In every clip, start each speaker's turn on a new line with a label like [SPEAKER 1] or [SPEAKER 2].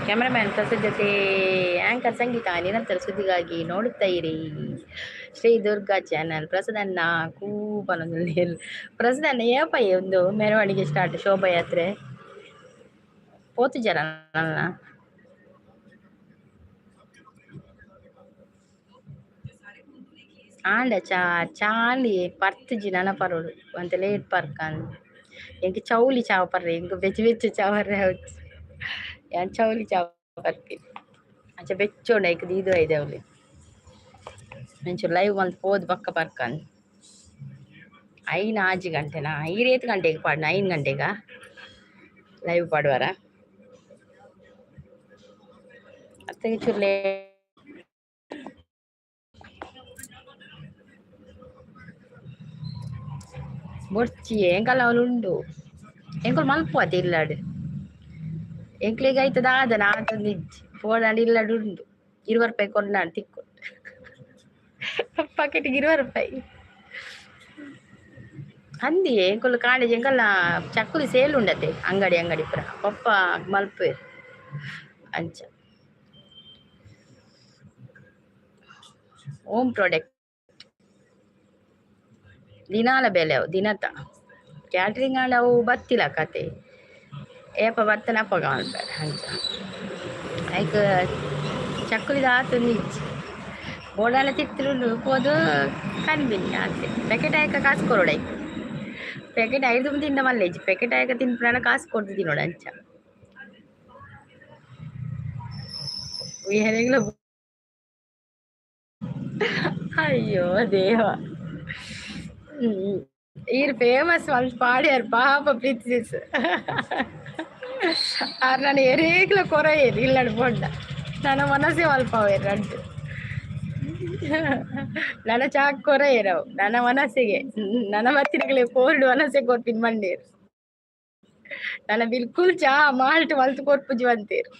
[SPEAKER 1] Cameraman Prasad ಜೊತೆ anchor ಸಂಗೀತ ನಿರಂತರ ಸುದ್ದಿಗಾಗಿ ನೋಡುತ್ತಾ ಇರಿ ಶ್ರೀ ದುರ್ಗಾ ಚಾನಲ್. ಪ್ರಸಾದನ್ನ ಕೂಪನೊಂದು ಪ್ರಸಾದನ್ನ ಏಪ ಒಂದು ಮೆರವಣಿಗೆ ಸ್ಟಾರ್ಟ್ ಶೋಭಾಯಾತ್ರೆ ಪೋತು ಜನ ನನ್ನ ಆಂಡ ಚಾ ಚಾಲಿ ಪರ್ತಿಜಿ ನನ ಪರೋಡು ಒಂತೆ ಲೇಟ್ ಪರ್ಕಂದ್ ಎಂಕ್ ಚೌಲಿ ಚಾವ ಪರ್ರೆ ಎಂಕ್ ಬೆಚ್ಚ ಬೆಚ್ಚ ಚಾವರ್ರೆ ಯಾನ್ ಚೌಲಿ ಚಾವ ಪರ್ಪಿ ಅಂಚ ಬೆಚ್ಚೋಂಡ ಐಕ್ ದೀದು ಐದೆ ಅವ್ಲಿ ಒಂಚೂರು ಲೈವ್ ಮಲ್ತ್ ಪೋದು ಬೊಕ್ಕ ಪರ್ಕಂದ್ ಐನ್ ಆಜಿ ಗಂಟೆನಾ ಈರ್ ಗಂಟೆಗೆ ಪಾಡ್ನ 5 ಗಂಟೆಗ ಲೈವ್ ಪಾಡುವರ ಅತ್ತಗೆ ಚೂರು ಲೇಟ್ ಬೊಡ್ಚಿ ಎಂಕಲ ಅವ್ಲು ಉಂಡು ಎಂಕುಲು ಮಲ್ಪುವತೆ ಇಲ್ಲಡ್ ಎಂಕ್ಲೆಗ್ ಐತ ದಾದನ ಆತೊಂದು ಇಜ್ಜಿ ಪೋಡಾಂಡ ಇಲ್ಲಡ್ ಉಂಡು 20 ರೂಪಾಯಿ ಕೊರ್ನಾಂಡ ತಿಕ್ಕು ಪಾಕೆಟ್ಗೆ 20 ರೂಪಾಯಿ ಅಂದಿ ಎಂಕುಲು ಕಾಲೇಜ್ ಎಂಕಲ್ನ ಚಕ್ಕುಲಿ ಸೇಲ್ ಉಂಡತೆ ಅಂಗಡಿ ಅಂಗಡಿ ಪೂರ ಪಪ್ಪ ಮಲ್ಪುವೆರ್ ಅಂಚ ಓಮ್ ಪ್ರಾಡಕ್ಟ್ ದಿನಾಲ ಬೆಲೆ ಅವು ದಿನತ ಕ್ಯಾಟ್ರಿಂಗ್ ಆಂಡ ಅವು ಬತ್ತಿಲ್ಲ ಕತೆ ಏಪ ಬತ್ತನ ಅಪ್ಪಗ ಮಲ್ಪೆರ್ ಅಂಚ ಐಕ್ ಚಕ್ಕುಲಿದ ಆತೊಂದು ಇಜ್ಜಿ ಬೋಡಾಂಡ ತಿರ್ತುಲು ಪೋದು ಕನ್ಬಿನಿ ಆತೆ ಪ್ಯಾಕೆಟ್ ಆಯ್ಕ ಕಾಸು ಕೊರೊಡು ಐಕ್ ಪ್ಯಾಕೆಟ್ ಐದು ತಿಂಡ ಮಲ್ಲೆಜ್ಜಿ ಪ್ಯಾಕೆಟ್ ಆಯ್ಕ ತಿನ್ಪುನಾಂಡ ಕಾಸು ಕೊರ್ದು ತಿನ್ನೋಡು ಅಂಚ ಏರೆಗ್ಲ ಅಯ್ಯೋ ದೇವ ಈರ್ ಫೇಮಸ್ ಮಲ್ತ್ ಪಾಡ್ಯಾರ್ ಪಾಪ ಪ್ರೀತಿ ಆರ್ ನನ ಏರೇಗ್ಲ ಕೊರಯೆರ್ ಇಲ್ಲಡ್ ಪೋಂಡ ನನ ಮನಸ್ಸೇ ಮಲ್ಪಾವೆರ್ ರಡ್ಡ್ ನನ ಚಾಕ್ ಕೊರಯೆರ್ ಅವು ನನ್ನ ಮನಸ್ಸಿಗೆ ನನ್ನ ಬತ್ತಿನಕ್ಲೆ ಕೋಲ್ಡ್ ವನಸೆ ಕೊರ್ಪಿನ ಮಂಡೇರ್ ನನ್ನ ಬಿಲ್ಕುಲ್ ಚಾ ಮಾಲ್ಟ್ ಮಲ್ತ್ ಕೊರ್ಪುಜಿ ಪಂತೇರ್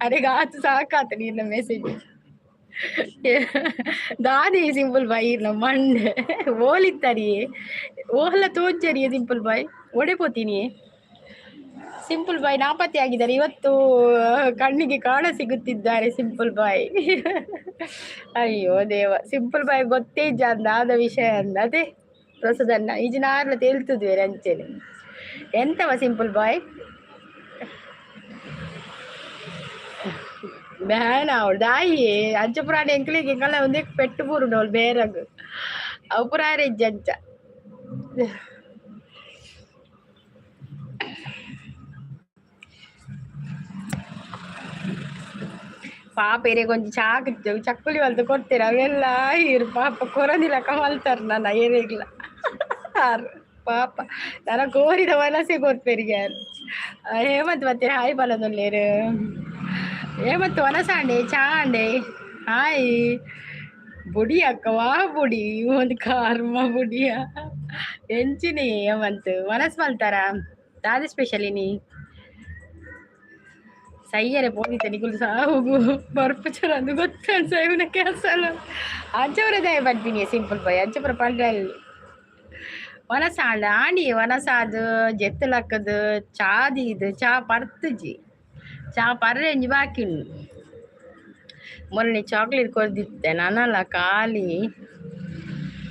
[SPEAKER 1] ಅರೆಗ್ ಆತ್ ಸಾಕಾತ್ ನೀರ್ನ ಮೆಸೇಜ್ ದಾದಿ ಸಿಂಪಲ್ ಬಾಯ್ ಈರ್ನ ಮಂಡೆ ಓಲಿತ್ತರಿಯೇ ಓಹಲ ತೋಜ್ಜರಿಯೇ ಸಿಂಪಲ್ ಬಾಯ್ ಒಡೆ ಪೋತೀನಿ ಸಿಂಪಲ್ ಬಾಯ್ ನಾಪತ್ತೆ ಆಗಿದ್ದಾರೆ ಇವತ್ತು ಕಣ್ಣಿಗೆ ಕಾಣ ಸಿಗುತ್ತಿದ್ದಾರೆ ಸಿಂಪಲ್ ಬಾಯ್. ಅಯ್ಯೋ ದೇವ ಸಿಂಪಲ್ ಬಾಯ್ ಗೊತ್ತೇ ಇಜ್ಜ ಅಂದ ಆದ ವಿಷಯ ಅಂದ ಅದೇ ಪ್ರಸಾದನ್ನ ಈಜಿನಾರ್ಲ ತೇಲ್ತುದ್ವೇರ್ ಅಂಚೆನೆ ಎಂತವ ಸಿಂಪಲ್ ಬಾಯ್ ಬ್ಯಾನ್ ಅವಳು ದಾಯಿ ಅಂಚ ಪುರಾಣ ಎಂಕ್ಲೆಗ್ ಎಂಕಲ್ನ ಒಂದೇ ಪೆಟ್ಟು ಪೂರುಂಡು ಅವಳು ಬೇರಗ್ ಅವು ಪೂರ ಇಜ್ಜಿ ಅಂಚ ಪಾಪ ಎರೆಗ್ ಒಂಜಿ ಚಾಕ್ ಚಕ್ಕುಲಿ ಮಲ್ತ್ ಕೊಡ್ತೇರ್ ಅವೆಲ್ಲ ಈರ್ ಪಾಪ ಕೊರಂದಿಲಕ ಮಲ್ತಾರ್ ನನ ಏರೆಗ್ಲ ಆರ್ ಪಾಪ ನನ ಕೋರಿದ ವನಸೆ ಕೊರ್ಪೆರ್ ಯಾರ್ ಹೇಮಂತ್ ಬತ್ತೆರ್ ಹಾಯ್ ಪನೊಂದುಲ್ಲೆರ್ ಹೇಮಂತ್ ವನಸ ಆಂಡೆ ಚಾ ಆಂಡೆ ಹಾಯ್ ಬುಡಿ ಅಕ್ಕ ವಾ ಬುಡಿ ಒಂದು ಕರ್ಮ ಬುಡಿಯ ಎಂಚಿನಿ ಹೇಮಂತ್ ವನಸ್ ಮಲ್ತಾರ ದಾದ ಸ್ಪೆಷಲ್ ಇನಿ ಸೈಯರೆ ಪೋದಿತ್ತೆ ನಿಕುಲು ಸಾವುಗು ಬರ್ಪುಜರ ಅಂದ್ ಗೊತ್ತುಂಡು ಸೈವುನ ಕೆಲಸಲ ಅಂಚ ಪೂರ ದಾಯೆ ಪನ್ಪಿನಿ ಸಿಂಪಲ್ ಬಾಯ್ ಅಂಚ ಪೂರ ಪಂಡಲ್ ವನಸ ಆಂಡ ಆಂಡಿ ವನಸಾದ್ ಜೆತ್ತ್ ಲಕ್ಕದ್ ಚಾ ದೀದ್ ಚಾ ಪರ್ತುಜಿ ಚಾ ಪರ್ರೆ ಒಂಜಿ ಬಾಕಿ ಉಂಡು ಮೊನ್ನೆ ಚಾಕ್ಲೇಟ್ ಕೊರ್ದಿತ್ತೆ ನನಲ ಖಾಲಿ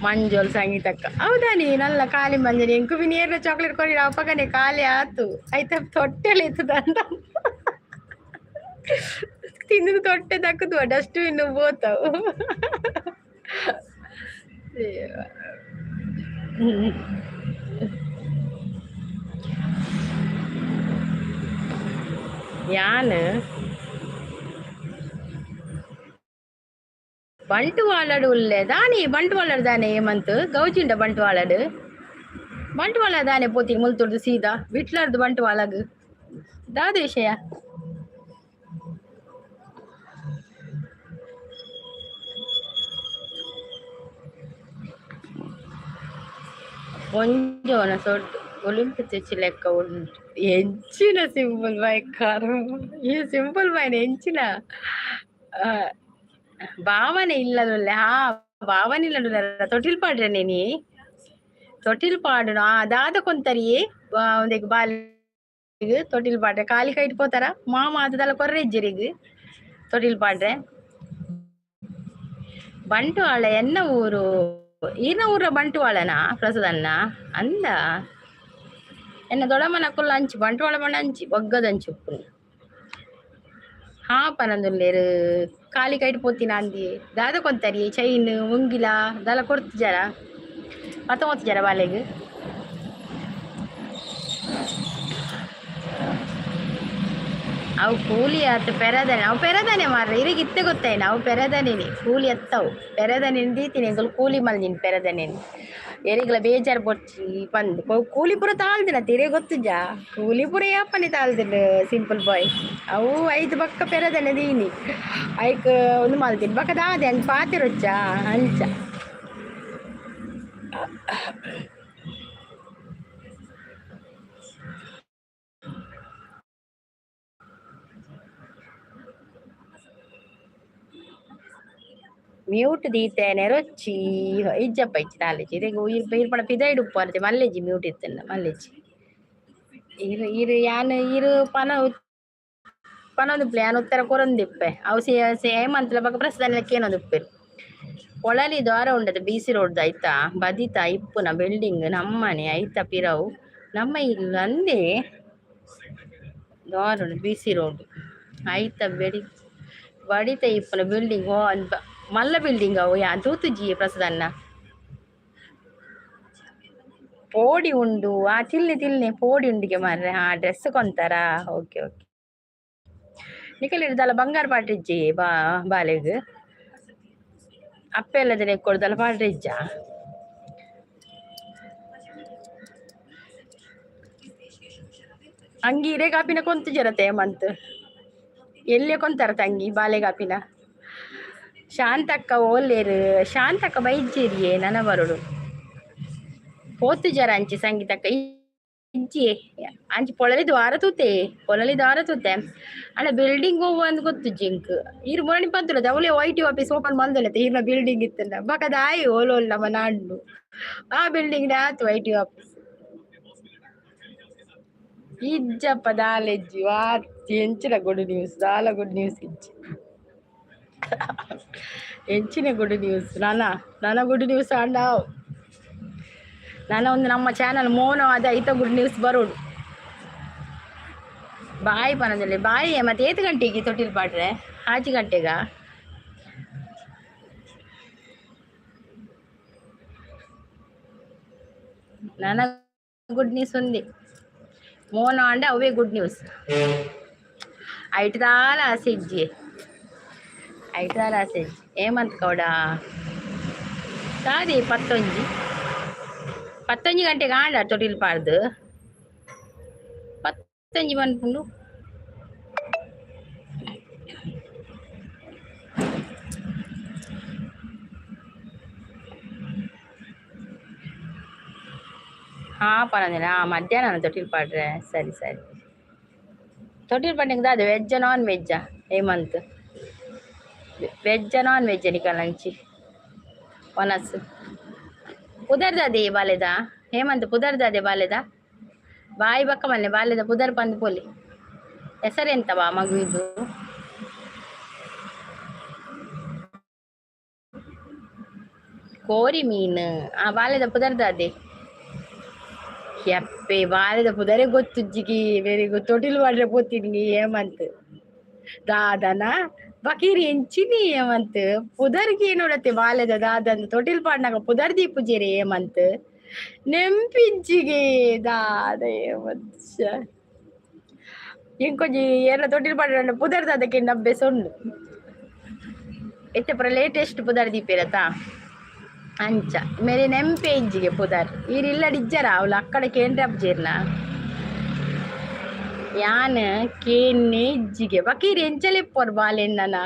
[SPEAKER 1] ಮಂಜೊಲ್ ಸಂಗೀತಕ್ಕ ಹೌದಾನಿ ನಲ್ಲ ಖಾಲಿ ಮಂಜನಿ ಎಂಕು ಬಿ ನೇರ್ನ ಚಾಕ್ಲೇಟ್ ಕೊರಿಡ ಅಪಗನೆ ಖಾಲಿ ಆತು ಐತ ತೊಟ್ಟೆಲ್ ಇತ್ತದ ತಿಂದು ತೊಟ್ಟೆ ದಕ್ಕುದು ಡಸ್ಟ್ಬಿನ್ ಪೋತವು ಯಾನ್ ಬಂಟ್ವಾಳಡ್ ಉಲ್ಲೆ ದಾನಿ ಬಂಟ್ವಾಳಡ್ ದಾನೆ ಹೇಮಂತ್ ಗೌಜಿಂಡ ಬಂಟ್ವಾಳಡ್ ಬಂಟ್ವಾಳ ದಾನೆ ಪೋತಿ ಮುಲ್ತುರ್ದು ಸೀದಾ ವಿಟ್ಲರ್ದು ಬಂಟ್ವಾಳಗ್ ದಾದ ವಿಷಯ ಒಂಜೋನ ಸೊಡ್ಡು ಒಲಿಂಪಿಕ್ ಲೆಕ್ಕ ಉಂಟು ಎಂಚಿನ ಸಿಂಪಲ್ ಬಾಯ್ ಕರ್ಮ ಈ ಸಿಂಪಲ್ ಬಾಯ್ನ ಎಂಚಿನ ಭಾವನೆ ಇಲ್ಲದುಲ್ಲೆ. ಹಾ ಭಾವನೆ ಇಲ್ಲದುಲ್ಲ ತೊಟಿಲ್ ಪಾಡ್ರೆ ನೇನಿ ತೊಟಿಲ್ ಪಾಡುನ ದಾದ ಕೊಂತರಿಯೇ ಒಂದೆಗ್ ಬಾಲಿಗ್ ತೊಟಿಲ್ ಪಾಡ್ರೆ ಖಾಲಿ ಕೈಟ್ ಪೋತಾರ ಮಾಮ ಆತದಲ್ಲ ಕೊರ್ರೆಜ್ಜರಿಗ್ ತೊಟಿಲ್ ಪಾಡ್ರೆ. ಬಂಟ್ವಾಳ ಎನ್ನ ಊರು ಈನ ಊರ ಬಂಟ್ವಾಳನ ಪ್ರಸದನ್ನ ಅಂದ ಎನ್ನ ದೊಡಮನ ಕುಲ್ಲ ಅಂಚಿ ಬಂಟ್ವಾಳ ಬಂಡ ಅಂಚಿ ಬಗ್ಗದಂಚಿ ಉಪ್ಪುನಿ. ಹಾ ಪನಂದುಲ್ಲೇರು ಖಾಲಿ ಕೈಟ್ ಪೋತಿನ ಅಂದಿ ದಾದ ಕೊಂತರಿ ಚೈನ್ ಮುಂಗಿಲ ದಾಲ ಕೊಡ್ತಿಜಾರ ಪತ್ತೊಂಬತ್ತು ಬಾಲೆಗ್. ಅವು ಕೂಲಿ ಆತ ಪೆರದನೆ ಅವು ಪೆರದನೆ ಮಾರ್ರೆ ಇರಿಗೆ ಇತ್ತೆ ಗೊತ್ತಾಯ್ನ ಅವು ಪೆರದನೇನೆ ಕೂಲಿ ಅತ್ತವು ಪೆರದನೆ ದೀತಿನಿ ಎಂಕುಲು ಕೂಲಿ ಮಲ್ದಿನಿ ಪೆರದನೇನಿ ಎರಿಗ್ಲ ಬೇಜಾರು ಬೊರ್ಚಿ ಪಂದ್ ಕೂಲಿ ಪೂರ ತಾಳ್ದಿನ ತಿರೆ ಗೊತ್ತುಜಾ ಕೂಲಿ ಪೂರ ಯಾಪನೆ ತಾಳ್ದಿನ ಸಿಂಪಲ್ ಬಾಯ್ ಅವು ಐದು ಬಕ್ಕ ಪೆರದನೆ ದೀನಿ ಐಕ್ ಒಂದು ಮಲ್ದಿನಿ ಬಕ್ಕ ದಾದೆ ಅಂಚ ಪಾತೆರೊಚ್ಚ ಅಂಚ. ಮ್ಯೂಟ್ ದೀತೆ ನೆರೊಚ್ಚಿ ಇಜ್ಜಪ್ಪ ಇಚ್ಚಿ ತಾಲೆಜಿ ಇದೆಗ್ ಇರ್ ಇರ್ ಪಡ ಪಿದೈಡ್ ಉಪ್ಪು ಮಲ್ಲೆಜಿ ಮ್ಯೂಟ್ ಇತ್ತನ್ನ ಮಲ್ಲೆಜಿ ಇರು ಇರು ಯಾನ್ ಇರು ಪನ ಪನೊಂದು ಯಾನ್ ಉತ್ತರ ಕೊರೊಂದಿಪ್ಪೆ ಅವು ಸೇ ಹೇಮಂತ್ಲ ಬೊಕ ಪ್ರಸ್ತುತ ಕೇನೊಂದುಪ್ಪೆರ್ ಪೊಳಲಿ ದ್ವಾರ ಉಂಡದು ಬಿ ಸಿ ರೋಡ್ ಐತಾ ಬದಿತ ಇಪ್ಪುನ ಬಿಲ್ಡಿಂಗ್ ನಮ್ಮನೆ ಐತ ಪಿರವು ನಮ್ಮ ಇಲ್ಲು ಅಂದೇ ದ್ವಾರ ಉಂಡು ಬಿ ಸಿ ರೋಡ್ ಐತ ಬೆಡಿ ಬಡಿತ ಇಪ್ಪುನ ಬಿಲ್ಡಿಂಗ್ ಓ ಮಲ್ಲ ಬಿಲ್ಡಿಂಗ್ ಅವು ಯಾನ್ ತೂತುಜಿ ಪ್ರಸದನ್ನ ಪೋಡಿ ಉಂಡು ಆ ತಿಲ್ನೆ ತಿಲ್ನೆ ಪೋಡಿ ಉಂಡಿಗೆ ಮಾರ್ರೆ. ಹಾ ಡ್ರೆಸ್ ಕೊಂತಾರ ಓಕೆ ಓಕೆ ನಿಕಲ್ ದಾಲ ಬಂಗಾರ ಪಾಡ್ರಿಜ್ಜಿ ಬಾ ಬಾಲೆಗ್ ಅಪ್ಪೆ ಎಲ್ಲದನೆ ಕೊಡ್ದಲ್ಲ ಪಾಡ್ರಿಜ್ಜ. ಅಂಗಿ ಇರೆಗಾಪಿನ ಕೊಂತು ಜರತೆ ಮಂತ್ ಎಲ್ಲೆ ಕೊಂತಾರ ತಂಗಿ ಬಾಲೆಗಾಪಿನ. ಶಾಂತಕ್ಕ ಓಲ್ಲೇರು ಶಾಂತಕ್ಕ ಬೈಜ್ಜೇರಿಯೇ ನನ ಬರೋಡು ಪೋತು ಜರ ಅಂಚಿ ಸಂಗೀತಕ್ಕ ಇಜ್ಜಿ ಅಂಚಿ ಪೊಳಲಿ ದ್ವಾರ ತೂತೆ ಪೊಳಲಿ ದ್ವಾರ ತೂತೆ ಅಣ್ಣ ಬಿಲ್ಡಿಂಗ್ ಹೋಗುವ ಅಂದ್ ಗೊತ್ತು ಜಿಂಕ್ ಇರು ಮೊರಣಿ ಪಂತುಲ ಅವಲೇ ವೈ ಟಿ ಆಫೀಸ್ ಓಪನ್ ಮಲ್ದೊಲೆತೆ ಈರ್ನ ಬಿಲ್ಡಿಂಗ್ ಇತ್ತಂದ ಬಕದ ಆಯ್ ಓಲೋಲ್ ನಮ್ಮ ನಾಡ್ನು ಆ ಬಿಲ್ಡಿಂಗ್ ಆತು I T office ಇಜ್ಜಪ್ಪ ದಾಲೆಜ್ಜಿ ವಾ ಎಂಚಿನ ಗುಡ್ ನ್ಯೂಸ್ ದಾಲ ಗುಡ್ ನ್ಯೂಸ್ ಇಜ್ಜಿ ಎಂಚಿನ ಗುಡ್ ನ್ಯೂಸ್ ನಾನ ನಾನ ಗುಡ್ ನ್ಯೂಸ್ ಅಂಡ ನಾನ ಒಂದು ನಮ್ಮ ಚಾನಲ್ ಮೋನೋ ಅದ ಐತ ಗುಡ್ ನ್ಯೂಸ್ ಬರೋಡು ಬಾಯಿ ಪನದಲ್ಲಿ ಬಾಯಿ ಮತ್ತೆ ಏತ್ ಗಂಟೆಗೆ ತೊಟ್ಟಿಲ್ ಪಾಡ್ರೆ ಆಚೆ ಗಂಟೆಗ ನನ್ನ ಗುಡ್ ನ್ಯೂಸ್ ఉంది ಮೋನೋ ಅಂಡ ಅವೇ ಗುಡ್ ನ್ಯೂಸ್ ಐಟದಾಲ ಆಸೆ ಇಜ್ಜಿ ಐಟದಾಲ ಆಸೆ ಇಜ್ಜಿ ಹೇಮಂತ್ ಗೌಡ ತಾದಿ ಪತ್ತೊಂಜಿ ಪತ್ತೊಂಜಿ ಗಂಟೆಗೆ ಆಂಡ ತೊಟ್ಟಿಲ್ ಪಾಡ್ದು ಪತ್ತೊಂಜಿ ಪನ್ಪುಂಡು. ಹಾ ಪರವಾಗಿಲ್ಲ. ಹಾ ಮಧ್ಯಾಹ್ನ ತೊಟ್ಟಿಲ್ ಪಾಡ್ರೆ ಸರಿ ಸರಿ. ತೊಟ್ಟಿಲ್ ಪಾಡ್ನಿಗೆ ಅದು ವೆಜ್ಜ ನಾನ್ ವೆಜ್ಜಾ ಹೇಮಂತ್ ವೆಜ್ಜ ನಾನ್ ವೆಜ್ಜ ನಿಕಲಂಚಿ ಒನಸ್ ಪುದರ್ದಾದೆ ಬಾಲೆದ ಹೇಮಂತ್ ಪುದರ್ದಾದೆ ಬಾಲೆದ ಬಾಯಿ ಬಕ್ಕ ಮಲ್ಲೆ ಬಾಲ್ಯದ ಪುದರ್ ಪಂದ್ ಪೋಲಿ ಹೆಸರೆಂತ ಬಾ ಮಗುವಿದು. ಕೋರಿ ಮೀನು ಆ ಬಾಲ್ಯದ ಪುದರ್ದಾದೆ ಯಪ್ಪೆ ಬಾಲ್ಯದ ಪುದರೇ ಗೊತ್ತುಜ್ಜಿಗೆ ವೆರಿ ಗುಡ್ ತೊಟಿಲ್ ಮಾಡ್ರೆ ಪೋತಿನಿ ಹೇಮಂತ್ ದಾದನ ಬಕೀರಿ ಎಂಚಿನಿ ಹೇಮಂತ್ ಪುದರ್ಗೆ ನೋಡತ್ತೆ ಬಾಲ್ಯದ ದಾದನ್ ತೊಟಿಲ್ ಪಾಡ್ನಾಗ ಪುದರ್ ದೀಪುಜೇರಿ ಹೇಮಂತ್ ನೆಂಪಿಜ್ಜಿಗೆ ದಾದ ಹೇಮಂತ್ ಇಂಕೊಂಜಿ ಏನ ತೊಟಿಲ್ ಪಾಡ್ರ ಪುದರ್ ದಾದಕ್ಕೆ ನಬ್ಬೆ ಸೊಂಡು ಇತ್ತೆ ಪೂರ ಲೇಟೆಸ್ಟ್ ಪುದರ್ ದೀಪಿರತಾ ಅಂಚ ಮೇರೆ ನೆಂಪೆ ಇಜ್ಜಿಗೆ ಪುದರ್ ಈರ್ ಇಜ್ಜರ ಅವಳು ಅಕ್ಕಡೆ ಕೇಂದ್ರ ಅಬ್ಜೇರ್ನ ಯಾನ್ ಕೇನ್ನೆ ಇಜ್ಜಿಗೆ ಬಕೀರ್ ಎಂಚಲೆಪ್ಪೋರ್ ಬಾಲೆನ್ನನ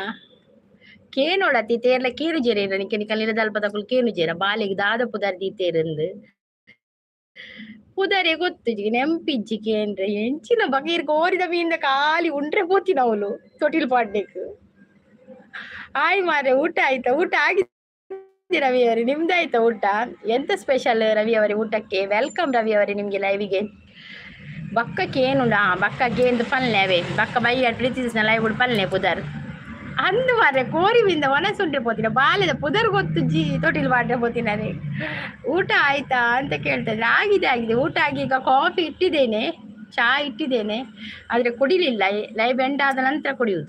[SPEAKER 1] ಕೇನೋಡತಿ ತೇರ್ಲ ಕೀರು ಜೇರ ನಿಕ್ಕೆ ನಿಕಲ್ ದಲ್ಪದಕುಲು ಕೇನು ಜೇರ ಬಾಲೆಗ್ ದಾದ ಪುದರ್ ದೀತೇರಂದು. ಪುದರೆ ಗೊತ್ತುಜಿ ನೆಂಪಿಜ್ಜಿ ಕೇಂದ್ರ ಎಂಚಿನ ಬಗೀರ್ ಕೋರಿದ ಮೀನ್ದ ಖಾಲಿ ಉಂಡ್ರೆ ಪೋತಿನ ಅವಳು ತೊಟಿಲ್ ಪಾಡ್ನೆಕ್. ಆಯ್ ಮಾರೆ, ಊಟ ಆಯ್ತಾ? ಊಟ ಆಗಿದೆ ರವಿ ಅವರೇ, ನಿಮ್ದಾಯ್ತಾ ಊಟ? ಎಂತ ಸ್ಪೆಷಲ್ ರವಿ ಅವರೇ ಊಟಕ್ಕೆ? Welcome Ravi ಅವರೇ ನಿಮ್ಗೆ ಲೈವಿಗೆ. ಬಕ್ಕಕ್ಕೆ ಏನುಂಡ? ಬಕ್ಕಕ್ಕೆ ಏನು ಪಲ್ಲೆ ಅವೇ ಬಕ್ಕ ಬೈಯಾಡ್ ಪ್ರೀತಿಸ್ನ ಲೈವ್ ಪಲ್ಲೆ ಪುದರ್ ಅಂದು ಮಾರ್ರೆ. ಕೋರಿ ಬಿಂದ ಒನಸುಂಡೆ ಪೋತಿನ ಬಾಲ್ಯದ ಪುದರ್ ಗೊತ್ತು ಜಿ ತೊಟಿಲ್ ಪಾಡ್ರೆ ಪೋತಿನಾರೆ. ಊಟ ಆಯ್ತಾ ಅಂತ ಕೇಳ್ತಾ ಇದ್ರೆ, ಆಗಿದೆ ಆಗಿದೆ ಊಟ ಆಗಿ ಈಗ ಕಾಫಿ ಇಟ್ಟಿದ್ದೇನೆ, ಚಹಾ ಇಟ್ಟಿದ್ದೇನೆ, ಆದರೆ ಕುಡಿಲಿಲ್ಲ. ಲೈವ್ ಎಂಡ್ ಆದ ನಂತರ ಕುಡಿಯುವುದು.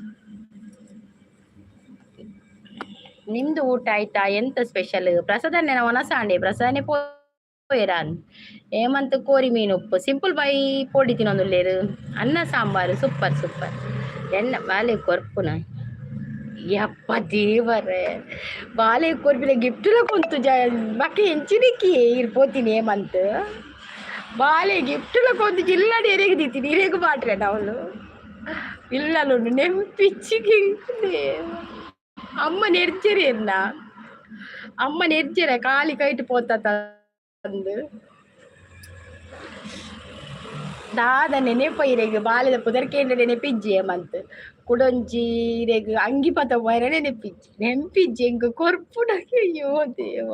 [SPEAKER 1] ನಿಮ್ದು ಊಟ ಆಯ್ತಾ? ಎಂತ ಸ್ಪೆಷಲ್? ಪ್ರಸಾದನ್ನೇ ಒನಸಾಂಡೆ ಪ್ರಸಾದನೆ ಪೋಯರಾನ್ ಹೇಮಂತ್. ಕೋರಿ ಮೀನು ಉಪ್ಪು ಸಿಂಪಲ್ ಬಾಯಿ ಪೊಡಿ ತಿನ್ನೊಂದುಲ್ಲೇರು. ಅನ್ನ ಸಾಂಬಾರು ಸೂಪರ್ ಸೂಪರ್. ಎನ್ನ ಬಾಲೆ ಕೊರ್ಪುನ ಯಪ್ಪ ದೇವರೇ, ಬಾಲೆ ಕೊರ್ಪಿನ ಗಿಫ್ಟ್ ಕೊಂತು ಜ ಬಕ್ಕ ಎಂಚಿನಿಕ್ಕಿ ಇರ್ ಪೋತೀನಿ ಹೇಮಂತ್. ಬಾಲೆ ಗಿಫ್ಟ್ ಕೊಂತು ಜಿಲ್ಲಾಡಿ ಎರೆಗೆ ದೀತೀನಿ ಇರೆಗು ಬಾಟ್ರೆ ನಾವು ಇಲ್ಲಲುಂಡು ನೆಂಪಿಚ್ಚಿಗೆ. ಅಮ್ಮ ನೆರ್ಜರಿ ಎನ್ನ ಅಮ್ಮ ನೆರ್ಜರೆ ಖಾಲಿ ಕೈಟ್ ಪೋತ ತಂದು ದಾದ ನೆನೆಪ ಇರೆಗ್ ಬಾಲೆದ ಪುದರ್ಕೇಂಡ ನೆನೆಪಿಜ್ಜಿ ಹೇಮಂತ್. ಕುಡೊಂಜಿ ಇರೆಗ್ ಅಂಗಿ ಪತ ಪೋಯರ ನೆನೆಪಿಜ್ಜಿ ನೆಂಪಿಜ್ಜಿ ಎಂಕ್ ಕೊರ್ಪುನಗೆ. ಅಯ್ಯೋ ದೇವ,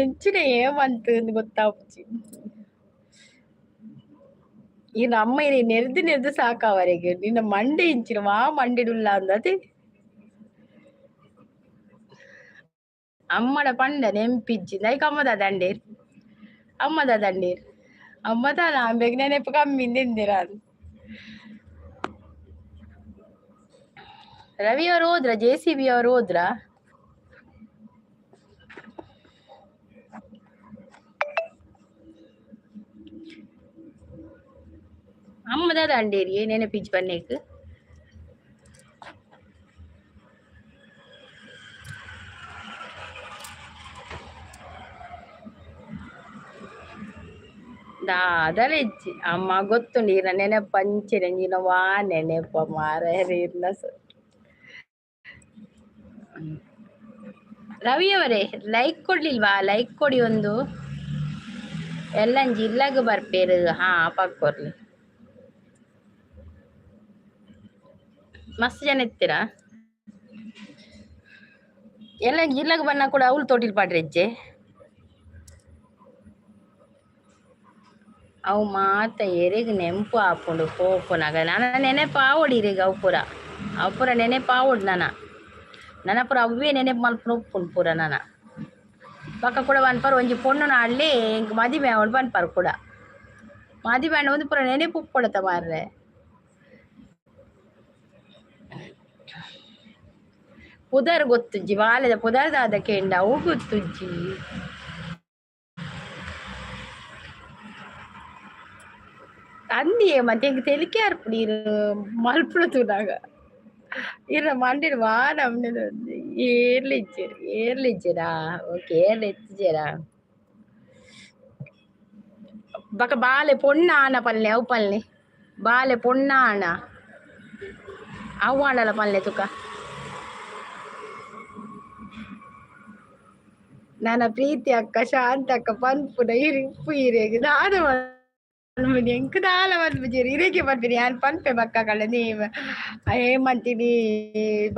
[SPEAKER 1] ಎಂಚಿನ ಹೇಮಂತ್ ಗೊತ್ತಾಪುಜಿ. ಈ ಅಮ್ಮ ಇರೆ ನೆರ್ದು ನೆರ್ದು ಸಾಕಾವರೆಗೆ. ನಿನ್ನ ಮಂಡೆ ಇಂಚಿನ ವಾ ಮಂಡೆಡುಲ್ಲ ಅಂದತೆ. ಅಮ್ಮಡ ಪಂಡ ನೆಂಪಿಜ್ಜಿ ದೈಕ್ ಅಮ್ಮದ ದಂಡೇರ್ ಅಮ್ಮದ ದಂಡೇರ್ ಅಮ್ಮ ತಾನ ಆಂಬೆಗ್ ನೆನಪು ಕಮ್ಮಿ ತಿಂದಿರ. ರವಿ ಅವರು ಹೋದ್ರ? ಜೆಸಿಬಿ ಅವರು ಹೋದ್ರ? ಅಮ್ಮದ ದಂಡೇರಿ ನೆನಪಿಜ್ಜಿ ಬನ್ನೇಕ್. ದಾದಲ ಇಜ್ಜಿ ಅಮ್ಮ ಗೊತ್ತುಂಡು ಈರ್ನ ನೆನಪು ಅಂಚೆನೆ ನೀನ ವಾ ನೆನಪ ಮಾರ್ರೆ ಈರ್ನ. ರವಿಯವರೇ ಲೈಕ್ ಕೊಡ್ಲಿಲ್ವಾ? ಲೈಕ್ ಕೊಡಿ ಒಂದು. ಎಲ್ಲಂಜಿ ಇಲ್ಲಾಗ ಬರ್ಪೇರು. ಹಾ ಪಕ್ಕೊರ್ಲಿ ಮಸ್ತ್ ಜನ ಇತ್ತೀರಾ. ಎಲ್ಲ ಇಲ್ಲಾಗ ಬಣ್ಣ ಕೂಡ ಅವಳು ತೋಟಿಲ್ ಪಾಡ್ರೆಜ್ಜೆ. ಅವು ಮಾತ ಎರೆಗ್ ನೆಂಪು ಆಪುಂಡು ಪೋಪುನಗ ನನ ನೆನೆಪು ಆವೊಡು ಇರೆಗ್. ಅವು ಪೂರ ಅವು ಪೂರ ನೆನೆಪು ಆವೊಡು. ನನ ನನ ಪೂರ ಅವ್ವೇ ನೆನೆಪು ಮಲ್ಪುನ ಉಪ್ಪುಂಡು ಪೂರ ನನ. ಬೊಕ್ಕ ಕೂಡ ಪನ್ಪರ್ ಒಂಜಿ ಪೊಣ್ಣು ನಾಡ್ಲಿ ಎಂಕ್ ಮದಿಮೆ ಆವೊಡು ಪನ್ಪರ್ ಕೂಡ. ಮದಿಮೆ ಆಂಡ ಒಂದು ಪೂರ ನೆನೆಪು ಉಪ್ಪೊಡತ ಮಾರ್ರೆ. ಪುದರ್ ಗೊತ್ತುಜ್ಜಿ ಬಾಲೆದ ಪುದರ್ ದಾದ ಕೇಂಡ ಅವು ಗೊತ್ತುಜ್ಜಿ. ಅಂದಿಯೇ ಮತ್ತೆ ಎಂಕ್ ತೆಲಿಕೆ ಆರ್ಪುಂಡು ಈರ್ ಮಲ್ಪುನ ತೂನಗ. ಇರ್ನ ಮಂಡೆಡ್ ವಾ ನಮ್ನೆ ಏರ್ಲ ಇಜ್ಜೆರ್ ಏರ್ಲ ಇಜ್ಜೆರಾ? ಓಕೆ, ಏರ್ಲ ಇತ್ತಿಜೆರಾ? ಬಕ ಬಾಲೆ ಪೊಣ್ಣ ಆನ ಪಲ್ಲೆ ಅವು ಪಲ್ಲೆ ಬಾಲೆ ಪೊಣ್ಣ ಆಣ ಅವು ಆಂಡಲ ಪಲ್ಲೆ ತುಕ. ನನ್ನ ಪ್ರೀತಿ ಅಕ್ಕ ಶಾಂತ ಅಕ್ಕ ಪನ್ಪುನ ಇರು ಉಪ್ಪು ಇರೆಗ್ ದಾದ ಮನ್ಪುನಿ ಎಂಕ್ ದಾಲ ಮನ್ಪುಜೆರ್ ಇರೆಗೆ ಪನ್ಪಿನಿ ಯಾನ್ ಪನ್ಪೆ ಬಕ್ಕ ಕಳ್ಳ ನೇಮ ಹೇಮಂತಿನಿ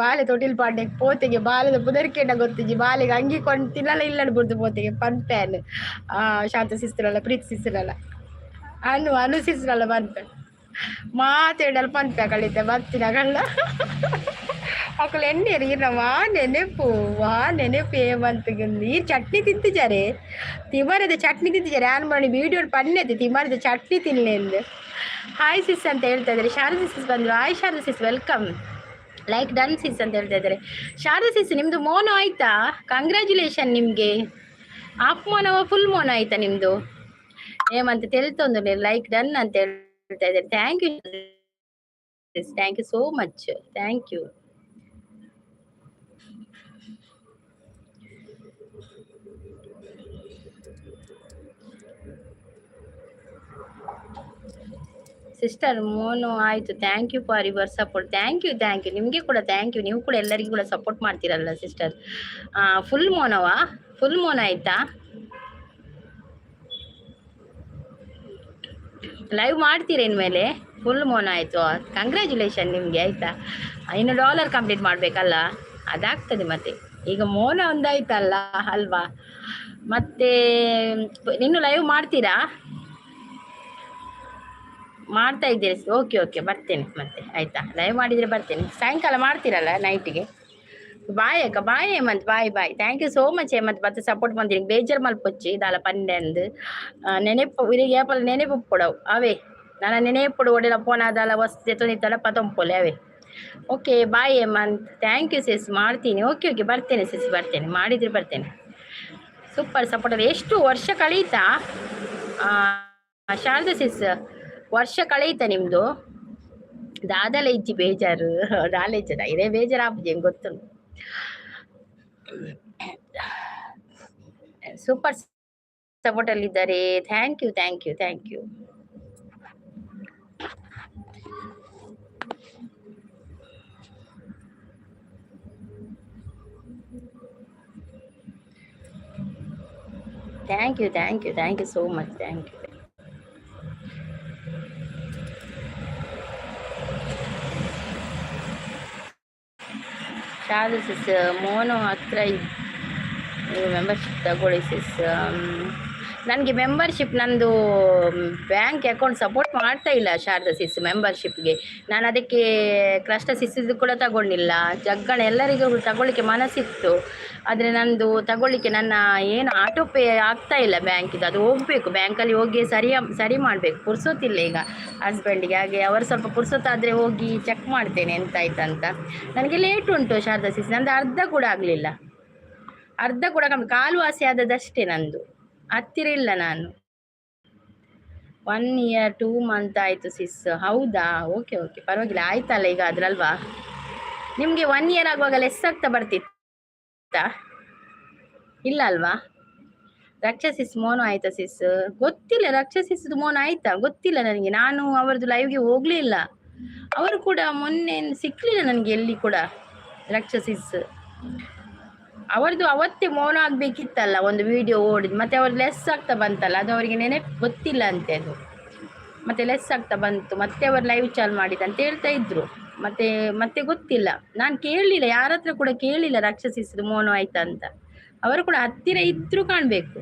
[SPEAKER 1] ಬಾಲೆ ತೊಟಿಲ್ ಪಾಡ್ನೆಕ್ ಪೋತೆಗೆ ಬಾಲೆದ ಪುದರ್ ಕೇಂಡ ಗೊತ್ತಿಜ್ಜಿ ಬಾಲೆಗ್ ಅಂಗಿ ಕೊಂಡು ತಿನ್ನಲ ಇಲ್ಲಡ್ ಬುಡ್ದು ಪೋತೆಗೆ ಪನ್ಪೆ ಶಾಂತ ಸಿಸ್ಟರಲ್ಲ ಪ್ರೀತಿ ಸಿಸ್ಟರಲ್ಲ ಅನು ಅನು ಸಿಸ್ಟರಲ್ಲ ಪನ್ಪೆ ಮಾತೇಡಲ್ ಪನ್ಪೆ ಕಳಿತೆ ಬತ್ತಿನ ಕಳ್ಳ ಅಕುಲು ಎಣ್ಣೆರ್ ಈರ್ನ ವಾ ನೆನೆಪು ವಾ ನೆನೆಪು ಏಮಂತ್ ಈರ್ ಚಟ್ನಿ ತಿಂತಿಜಾರೆ? ತಿಮರೆದ ಚಟ್ನಿ ತಿಂತಿಜಾರೆ? ಯಾನ್ ಮಾಡಿ ವೀಡಿಯೋ ಪನ್ನೆತೆ ತಿಮರೆದ ಚಟ್ನಿ ತಿನ್ಲೆ. ಹಾಯ್ ಸಿಸ್ ಅಂತ ಹೇಳ್ತಾ ಇದ್ದಾರೆ. ಶಾರದಾ ಸಿಸ್ ಬಂದ್ರು. Hi Sharada sis, welcome. Like done sis ಅಂತ ಹೇಳ್ತಾ ಇದ್ದಾರೆ. ಶಾರದಾ ಸಿಸ್, ನಿಮ್ದು ಮೋನೋ ಆಯ್ತಾ? ಕಂಗ್ರ್ಯಾಚುಲೇಷನ್ ನಿಮಗೆ. ಹಾಫ್ ಮೋನವ ಫುಲ್ ಮೋನೋ ಆಯ್ತಾ ನಿಮ್ದು? ಹೇಮಂತ್ ತೆಲ್ತೊಂದು ಲೈಕ್ ಡನ್ ಅಂತ ಹೇಳ್ತಾ ಇದ್ದಾರೆ. Thank you, thank you so much, thank you. Sister mono ಆಯಿತು, thank you for your support. Thank you, thank you, ನಿಮಗೆ ಕೂಡ thank you. ನೀವು ಕೂಡ ಎಲ್ಲರಿಗೂ ಕೂಡ ಸಪೋರ್ಟ್ ಮಾಡ್ತೀರಲ್ಲ ಸಿಸ್ಟರ್. ಫುಲ್ ಮೋನವಾ? ಫುಲ್ ಮೋನ ಆಯ್ತಾ? ಲೈವ್ ಮಾಡ್ತೀರಾ ಇನ್ಮೇಲೆ? ಫುಲ್ ಮೋನ ಆಯಿತು, ಕಂಗ್ರ್ಯಾಚುಲೇಷನ್ ನಿಮಗೆ, ಆಯಿತಾ? ಇನ್ನು ಡಾಲರ್ ಕಂಪ್ಲೀಟ್ ಮಾಡಬೇಕಲ್ಲ, ಅದಾಗ್ತದೆ. ಮತ್ತೆ ಈಗ ಮೋನ ಒಂದಾಯ್ತಲ್ಲ ಅಲ್ವಾ? ಮತ್ತೆ ಇನ್ನು ಲೈವ್ ಮಾಡ್ತೀರಾ? ಮಾಡ್ತಾ ಇದ್ದೀರಿ? ಓಕೆ ಓಕೆ, ಬರ್ತೇನೆ ಮತ್ತೆ, ಆಯಿತಾ? ಲೈವ್ ಮಾಡಿದರೆ ಬರ್ತೇನೆ. ಸಾಯಂಕಾಲ ಮಾಡ್ತೀರಲ್ಲ ನೈಟಿಗೆ? ಬಾಯ್ ಅಕ್ಕ, bye Hemant, bye bye. Thank you so much Hemant, ಮತ್ತೆ ಸಪೋರ್ಟ್ ಬಂದಿರಿ. ಬೇಜಾರು ಮಲ್ಪೊಚ್ಚಿ ದಾಲ ಪಂಡೆ ಅಂದು ನೆನೆಪು ಇರಿಗೆ ಏಪಲ್ ನೆನೆಪು ಪೊಡವು ಅವೇ. ನಾನು ನೆನೆಪುಡು ಒಡೆಲ ಪೋನಾದಾಲ ವಸ್ತು ತೊಂದಿತ್ತಲ್ಲ ಪತೊಂಪೊಲೆ ಅವೇ. Okay, bye Hemant, thank you sis. ಮಾಡ್ತೀನಿ. ಓಕೆ ಓಕೆ, ಬರ್ತೇನೆ ಸಿಸ್, ಬರ್ತೇನೆ. ಮಾಡಿದರೆ ಬರ್ತೇನೆ. Super support. ಎಷ್ಟು ವರ್ಷ ಕಳೀತಾ ಶಾರದಾ ಸಿಸ್? ವರ್ಷ ಕಳೀತಾ ನಿಮ್ಮದು? ದಾದಲ ಇಜ್ಜಿ ಬೇಜಾರು ದಾಲೇಜದ ಇದೇ ಬೇಜಾರು ಆಪುಜಿ ಹೆಂಗೆ ಗೊತ್ತುಂಟು. ಸೂಪರ್ ಸಪೋರ್ಟಲ್ಲಿದ್ದಾರೆ. Thank you, thank you, thank you. Thank you, thank you, thank you so much, thank you. Sharada sis, mono ಹತ್ರ ನೀವು ಮೆಂಬರ್ಶಿಪ್ ತಗೊಳ್ಳಿ ಸಿಸ್. ನನಗೆ ಮೆಂಬರ್ಶಿಪ್ ನಂದು ಬ್ಯಾಂಕ್ ಅಕೌಂಟ್ ಸಪೋರ್ಟ್ ಮಾಡ್ತಾ ಇಲ್ಲ ಶಾರದಾ ಸಿಸ್ ಮೆಂಬರ್ಶಿಪ್ಗೆ. ನಾನು ಅದಕ್ಕೆ ಕ್ರಷ್ಟ ಸಿಸ್ಸಿದ್ದು ಕೂಡ ತಗೊಂಡಿಲ್ಲ. ಜಗ್ಗಣ ಎಲ್ಲರಿಗೂ ತಗೊಳ್ಳಿಕ್ಕೆ ಮನಸ್ಸಿತ್ತು, ಆದರೆ ನಂದು ತಗೊಳ್ಳಿಕ್ಕೆ ನನ್ನ ಏನು ಆಟೋ ಪೇ ಆಗ್ತಾ ಇಲ್ಲ ಬ್ಯಾಂಕಿದು. ಅದು ಹೋಗಬೇಕು, ಬ್ಯಾಂಕಲ್ಲಿ ಹೋಗಿ ಸರಿ ಸರಿ ಮಾಡಬೇಕು. ಪುರ್ಸೊತ್ತಿಲ್ಲ ಈಗ ಹಸ್ಬೆಂಡಿಗೆ, ಹಾಗೆ ಅವರು ಸ್ವಲ್ಪ ಪುರ್ಸೊತ್ತಾದರೆ ಹೋಗಿ ಚೆಕ್ ಮಾಡ್ತೇನೆ ಎಂತಾಯ್ತಂತ. ನನಗೆ ಲೇಟ್ ಉಂಟು ಶಾರದಾ ಸಿಸ್, ನಂದು ಅರ್ಧ ಕೂಡ ಆಗಲಿಲ್ಲ, ಅರ್ಧ ಕೂಡ ಕಮ್ಮಿ, ಕಾಲು ವಾಸಿ ಆದದ್ದಷ್ಟೇ ನಂದು, ಹತ್ತಿರ ಇಲ್ಲ ನಾನು. 1 year 2 month ಆಯಿತು ಸಿಸ್. ಹೌದಾ? ಓಕೆ ಓಕೆ, ಪರವಾಗಿಲ್ಲ, ಆಯ್ತಲ್ಲ ಈಗ ಅದ್ರಲ್ವಾ? ನಿಮಗೆ 1 ಇಯರ್ ಆಗುವಾಗ ಲೆಸ್ ಆಗ್ತಾ ಬರ್ತಿತ್ತಾ? ಇಲ್ಲ ಅಲ್ವಾ? ರಕ್ಷಸಿಸ್ ಮೋನು ಆಯ್ತಾ ಸಿಸ್? ಗೊತ್ತಿಲ್ಲ, ರಕ್ಷಸಿಸ್ದು ಮೋನ ಆಯ್ತಾ ಗೊತ್ತಿಲ್ಲ ನನಗೆ. ನಾನು ಅವರದ್ದು ಲೈವ್ಗೆ ಹೋಗಲಿಲ್ಲ, ಅವರು ಕೂಡ ಮೊನ್ನೆ ಸಿಕ್ಕಲಿಲ್ಲ ನನಗೆ ಎಲ್ಲಿ ಕೂಡ. ರಕ್ಷಸಿಸ್ ಅವರದ್ದು ಅವತ್ತೇ ಮೌನ ಆಗಬೇಕಿತ್ತಲ್ಲ, ಒಂದು ವಿಡಿಯೋ ಓಡಿದ್ ಮತ್ತೆ ಅವರು ಲೆಸ್ ಆಗ್ತಾ ಬಂತಲ್ಲ, ಅದು ಅವರಿಗೆ ನೆನಪು ಗೊತ್ತಿಲ್ಲ ಅಂತೆ ಅದು. ಮತ್ತೆ ಲೆಸ್ ಆಗ್ತಾ ಬಂತು, ಮತ್ತೆ ಅವರು ಲೈವ್ ಚಾಲು ಮಾಡಿದ ಅಂತ ಹೇಳ್ತಾ ಇದ್ರು. ಮತ್ತೆ ಮತ್ತೆ ಗೊತ್ತಿಲ್ಲ, ನಾನು ಕೇಳಲಿಲ್ಲ, ಯಾರ ಹತ್ರ ಕೂಡ ಕೇಳಲಿಲ್ಲ ರಾಕ್ಷಸಿಸ್ದು ಮೌನ ಆಯ್ತಾ ಅಂತ. ಅವರು ಕೂಡ ಹತ್ತಿರ ಇದ್ರು ಕಾಣಬೇಕು.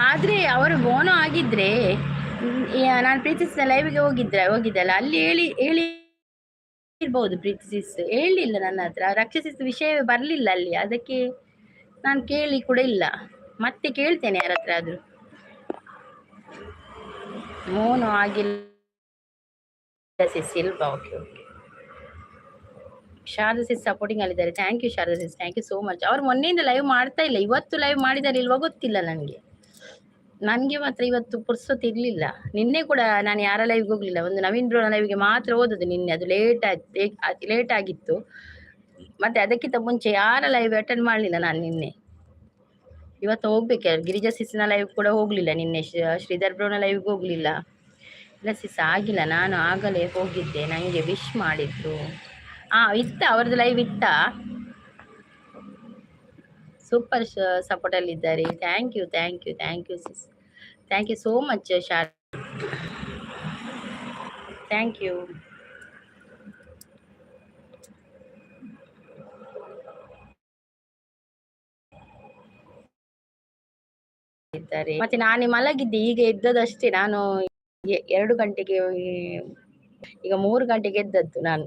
[SPEAKER 1] ಆದರೆ ಅವರು ಮೌನ ಆಗಿದ್ರೆ, ನಾನು ಪ್ರೀತಿಸಿದ ಲೈವ್ಗೆ ಹೋಗಿದ್ದಲ್ಲ, ಅಲ್ಲಿ ಹೇಳಿ ಹೇಳಿ ಇರ್ಬೋದು. ಪ್ರೀತಿಸಿಸ್ ಹೇಳಲಿಲ್ಲ ನನ್ನ ಹತ್ರ, ರಕ್ಷಸಿಸ್ ವಿಷಯವೇ ಬರಲಿಲ್ಲ ಅಲ್ಲಿ, ಅದಕ್ಕೆ ನಾನು ಕೇಳಿ ಕೂಡ ಇಲ್ಲ. ಮತ್ತೆ ಕೇಳ್ತೇನೆ ಯಾರ ಹತ್ರ ಆದರೂ. ಮೋನು ಆಗಿಲ್ಲ ಸಿಸ್, ಇಲ್ವಾ? Okay okay. Sharada sis supporting ಅಲ್ಲಿದ್ದಾರೆ. Thank you Sharada sis, thank you so much. ಅವ್ರು ಮೊನ್ನೆಯಿಂದ ಲೈವ್ ಮಾಡ್ತಾ ಇಲ್ಲ, ಇವತ್ತು ಲೈವ್ ಮಾಡಿದ್ದಾರೆ ಇಲ್ವಾ ಗೊತ್ತಿಲ್ಲ ನನಗೆ. ನನಗೆ ಮಾತ್ರ ಇವತ್ತು ಪುರ್ಸೊತ್ತು ಇರಲಿಲ್ಲ. ನಿನ್ನೆ ಕೂಡ ನಾನು ಯಾರ ಲೈವ್ಗೆ ಹೋಗಲಿಲ್ಲ, ಒಂದು ನವೀನ್ ಬ್ರೋ ಲೈವ್ಗೆ ಮಾತ್ರ ಓದೋದು ನಿನ್ನೆ, ಅದು ಲೇಟ್ ಆಯ್ತು, ಲೇಟ್ ಆಗಿತ್ತು. ಮತ್ತೆ ಅದಕ್ಕಿಂತ ಮುಂಚೆ ಯಾರ ಲೈವ್ ಅಟೆಂಡ್ ಮಾಡಲಿಲ್ಲ ನಾನು ನಿನ್ನೆ. ಇವತ್ತು ಹೋಗ್ಬೇಕು. ಗಿರಿಜಾ ಸಿಸ್ನ ಲೈವ್ ಕೂಡ ಹೋಗಲಿಲ್ಲ ನಿನ್ನೆ, ಶ್ರೀಧರ್ ಬ್ರೋನ ಲೈವ್ಗೆ ಹೋಗಲಿಲ್ಲ. ಇಲ್ಲ ಸಿಸ್ ಆಗಿಲ್ಲ, ನಾನು ಆಗಲೇ ಹೋಗಿದ್ದೆ, ನನಗೆ ವಿಶ್ ಮಾಡಿದ್ರು. ಇತ್ತ ಅವ್ರದ್ದು ಲೈವ್ ಇತ್ತ? ಸೂಪರ್ ಸಪೋರ್ಟಲ್ಲಿದ್ದಾರೆ. Thank you, thank you, thank you sis, thank you so much Shar, thank you. ಇದ್ದಾರೆ. ಮತ್ತೆ ನಾನು ಮಲಗಿದ್ದೆ, ಈಗ ಎದ್ದದಷ್ಟೇ ನಾನು 2 ಗಂಟೆಗೆ, ಈಗ 3 ಗಂಟೆಗೆ ಎದ್ದದ್ದು ನಾನು.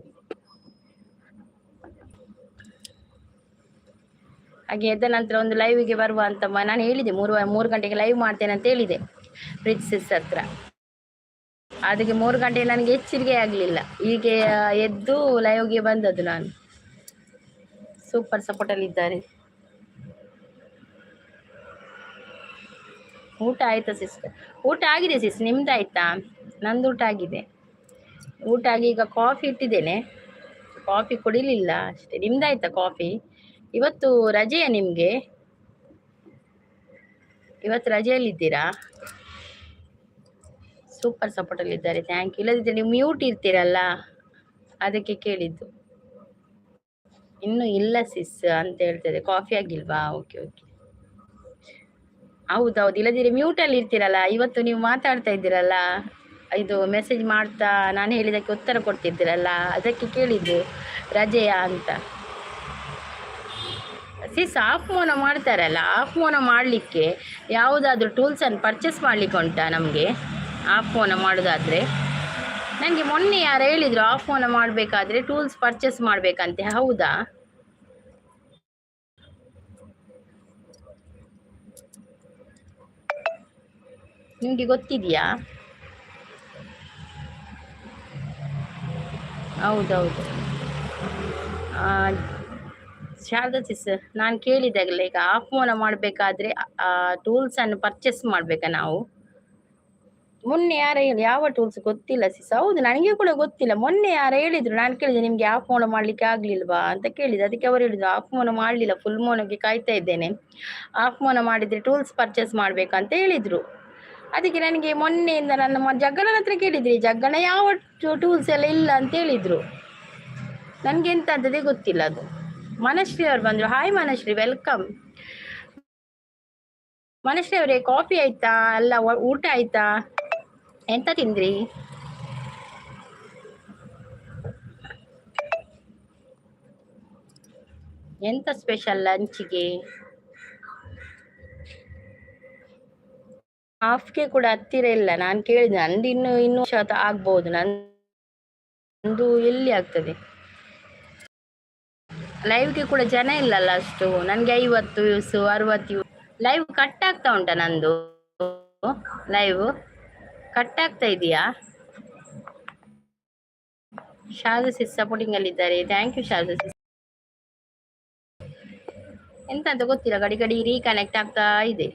[SPEAKER 1] ಹಾಗೆ ಎದ್ದ ನಂತರ ಒಂದು ಲೈವಿಗೆ ಬರುವ ಅಂತ ನಾನು ಹೇಳಿದೆ, 3 ಗಂಟೆಗೆ ಲೈವ್ ಮಾಡ್ತೇನೆ ಅಂತ ಹೇಳಿದೆ ಪ್ರೀತಿಸಿಸ್ ಹತ್ರ. ಅದಕ್ಕೆ 3 ಗಂಟೆಗೆ ನನಗೆ ಎಚ್ಚರಿಕೆ ಆಗಲಿಲ್ಲ, ಹೀಗೆ ಎದ್ದು ಲೈವ್ಗೆ ಬಂದದ್ದು ನಾನು. ಸೂಪರ್ ಸಪೋರ್ಟಲ್ಲಿ ಇದ್ದಾರೆ. ಊಟ ಆಯ್ತಾ ಸಿಸ್ಟರ್? ಊಟ ಆಗಿದೆ ಸಿಸ್, ನಿಮ್ದು ಆಯ್ತಾ? ನಂದು ಊಟ ಆಗಿದೆ. ಊಟ ಆಗಿ ಈಗ ಕಾಫಿ ಇಟ್ಟಿದ್ದೇನೆ, ಕಾಫಿ ಕುಡಿಲಿಲ್ಲ ಅಷ್ಟೇ. ನಿಮ್ದಾಯ್ತಾ ಕಾಫಿ? ಇವತ್ತು ರಜೆಯಾ ನಿಮಗೆ? ಇವತ್ತು ರಜೆಯಲ್ಲಿದ್ದೀರಾ? ಸೂಪರ್ ಸಪೋರ್ಟಲ್ಲಿದ್ದಾರೆ, thank you. ಇಲ್ಲದಿದ್ದರೆ ನೀವು ಮ್ಯೂಟ್ ಇರ್ತೀರಲ್ಲ, ಅದಕ್ಕೆ ಕೇಳಿದ್ದು. ಇನ್ನು ಇಲ್ಲ ಸಿಸ್ ಅಂತ ಹೇಳ್ತದೆ. ಕಾಫಿ ಆಗಿಲ್ವಾ? Okay okay. ಹೌದೌದು, ಇಲ್ಲದಿದ್ರೆ ಮ್ಯೂಟಲ್ಲಿ ಇರ್ತೀರಲ್ಲ. ಇವತ್ತು ನೀವು ಮಾತಾಡ್ತಾ ಇದ್ದೀರಲ್ಲ, ಇದು ಮೆಸೇಜ್ ಮಾಡ್ತಾ ನಾನು ಹೇಳಿದ್ದಕ್ಕೆ ಉತ್ತರ ಕೊಡ್ತಿದ್ದೀರಲ್ಲ, ಅದಕ್ಕೆ ಕೇಳಿದ್ದು ರಜೆಯಾ ಅಂತ. ಸಿಸ್, ಆಫ್ ಮೋನೋ ಮಾಡ್ತಾರಲ್ಲ, ಆಫ್ ಮೋನೋ ಮಾಡಲಿಕ್ಕೆ ಯಾವುದಾದ್ರೂ ಟೂಲ್ಸನ್ನು ಪರ್ಚೇಸ್ ಮಾಡಲಿಕ್ಕೆ ಉಂಟಾ ನಮಗೆ? ಆಫ್ ಮೋನೋ ಮಾಡೋದಾದರೆ, ನನಗೆ ಮೊನ್ನೆ ಯಾರು ಹೇಳಿದರು, ಆಫ್ ಮೋನೋ ಮಾಡಬೇಕಾದ್ರೆ ಟೂಲ್ಸ್ ಪರ್ಚೇಸ್ ಮಾಡಬೇಕಂತೆ, ಹೌದಾ? ನಿಮಗೆ ಗೊತ್ತಿದೆಯಾ? ಹೌದೌದು ಶಾರದಾ ಸಿಸ್, ನಾನು ಕೇಳಿದಾಗಲೇ, ಈಗ ಆಫ್ ಮೋನ ಮಾಡಬೇಕಾದ್ರೆ ಟೂಲ್ಸನ್ನು ಪರ್ಚೇಸ್ ಮಾಡಬೇಕಾ ನಾವು? ಮೊನ್ನೆ ಯಾರ ಹೇಳಿ, ಯಾವ ಟೂಲ್ಸ್ ಗೊತ್ತಿಲ್ಲ ಸಿಸ್. ಹೌದು, ನನಗೆ ಕೂಡ ಗೊತ್ತಿಲ್ಲ. ಮೊನ್ನೆ ಯಾರು ಹೇಳಿದ್ರು, ನಾನು ಕೇಳಿದೆ, ನಿಮ್ಗೆ ಆಫ್ ಮೋನ ಮಾಡ್ಲಿಕ್ಕೆ ಆಗ್ಲಿಲ್ವಾ ಅಂತ ಕೇಳಿದೆ. ಅದಕ್ಕೆ ಅವರು ಹೇಳಿದ್ರು, ಆಫ್ ಮೋನ ಮಾಡ್ಲಿಲ್ಲ, ಫುಲ್ ಮೋನಗೆ ಕಾಯ್ತಾ ಇದ್ದೇನೆ, ಆಫ್ ಮೋನ ಮಾಡಿದ್ರೆ ಟೂಲ್ಸ್ ಪರ್ಚೇಸ್ ಮಾಡ್ಬೇಕಂತ ಹೇಳಿದ್ರು. ಅದಕ್ಕೆ ನನಗೆ ಮೊನ್ನೆಯಿಂದ ನನ್ನ ಜಗ್ಗನ ಹತ್ರ ಕೇಳಿದ್ರಿ, ಜಗ್ಗನ ಯಾವ ಟೂಲ್ಸ್ ಎಲ್ಲ ಇಲ್ಲ ಅಂತ ಹೇಳಿದ್ರು. ನನಗೆ ಎಂತ ಅಂತದೇ ಗೊತ್ತಿಲ್ಲ ಅದು. ಮನಶ್ರೀ ಅವ್ರು ಬಂದ್ರು. Hi Manashree, welcome. Manashree ಅವರೇ, ಕಾಫಿ ಆಯ್ತಾ? ಅಲ್ಲ, ಊಟ ಆಯ್ತಾ? ಎಂತ ತಿಂದ್ರಿ? ಎಂತ ಸ್ಪೆಷಲ್ ಲಂಚ್ಗೆ? ಹಾಫ್ಗೆ ಕೂಡ ಹತ್ತಿರ ಇಲ್ಲ. ನಾನು ಕೇಳಿದೆ, ನಂದು ಇನ್ನು ಇನ್ನು ಶತ ಆಗ್ಬೋದು. ನಂದು ಎಲ್ಲಿ ಆಗ್ತದೆ? ಲೈವ್ಗೆ ಕೂಡ ಜನ ಇಲ್ಲಲ್ಲ ಅಷ್ಟು. ನನಗೆ 50 ವ್ಯೂಸ್, 60. ಲೈವ್ ಕಟ್ ಆಗ್ತಾ ಉಂಟಾ? ನಂದು ಲೈವ್ ಕಟ್ ಆಗ್ತಾ ಇದೆಯಾ? ಶಾರದಾ ಸಿಸ್ ಸಪೋರ್ಟಿಂಗ್ ಅಲ್ಲಿ ಇದ್ದಾರೆ. Thank you Sharada ಸಿಸ್. ಎಂತ ಅಂತ ಗೊತ್ತಿಲ್ಲ, ಗಡಿ ಗಡಿ ರೀಕನೆಕ್ಟ್ ಆಗ್ತಾ ಇದೆ.